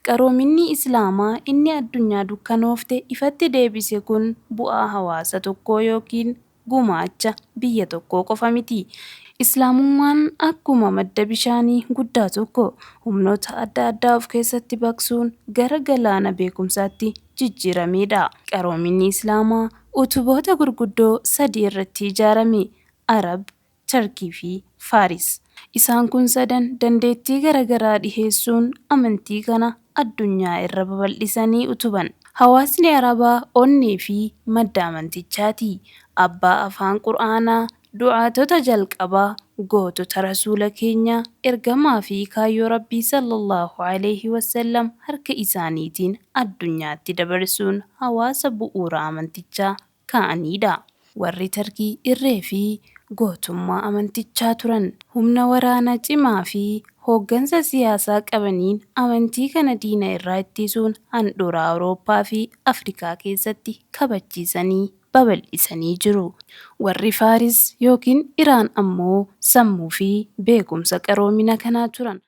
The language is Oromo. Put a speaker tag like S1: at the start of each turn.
S1: Qaroominni Islaamaa inni addunyaa dukkanoofte ifatti deebise kun bu'aa hawaasa tokkoo yookiin gumaacha biyya tokkoo qofa miti. Islaamummaan akkuma madda bishaanii guddaa tokko humnoota adda addaa of keessatti baqsuun gara galaana beekumsaatti jijjiirameedha. Qaroominni Islaamaa utuboota gurguddoo sadii irratti ijaarame: Arab, Tarkii fi Faaris. Isaan kun sadan dandeettii garagaraa dhiheessuun amantii kana addunyaa irra babal'isanii utuban. Hawaasni Arabaa onnee fi madda amantichaati. Abbaa afaan Qur'aanaa, du'aatota jalqabaa, gootota Rasuula keenya ergamaa fi kaayyoo Rabbii sallallaahu alayhi wasallam harka isaaniitiin addunyaatti dabarsuun hawaasa bu'uura amantichaa kaa'aniidha. Warri Tarkii irree fi gootummaa amantichaa turan. Humna waraanaa cimaa fi hooggansa siyaasaa qabaniin amantii kana diina irraa ittisuun handhuura Awurooppaa fi Afrikaa keessatti kabachiisanii babal'isanii jiru. Warri Faaris yookiin Iraan ammoo sammuu fi beekumsa qaroomina kanaa turan.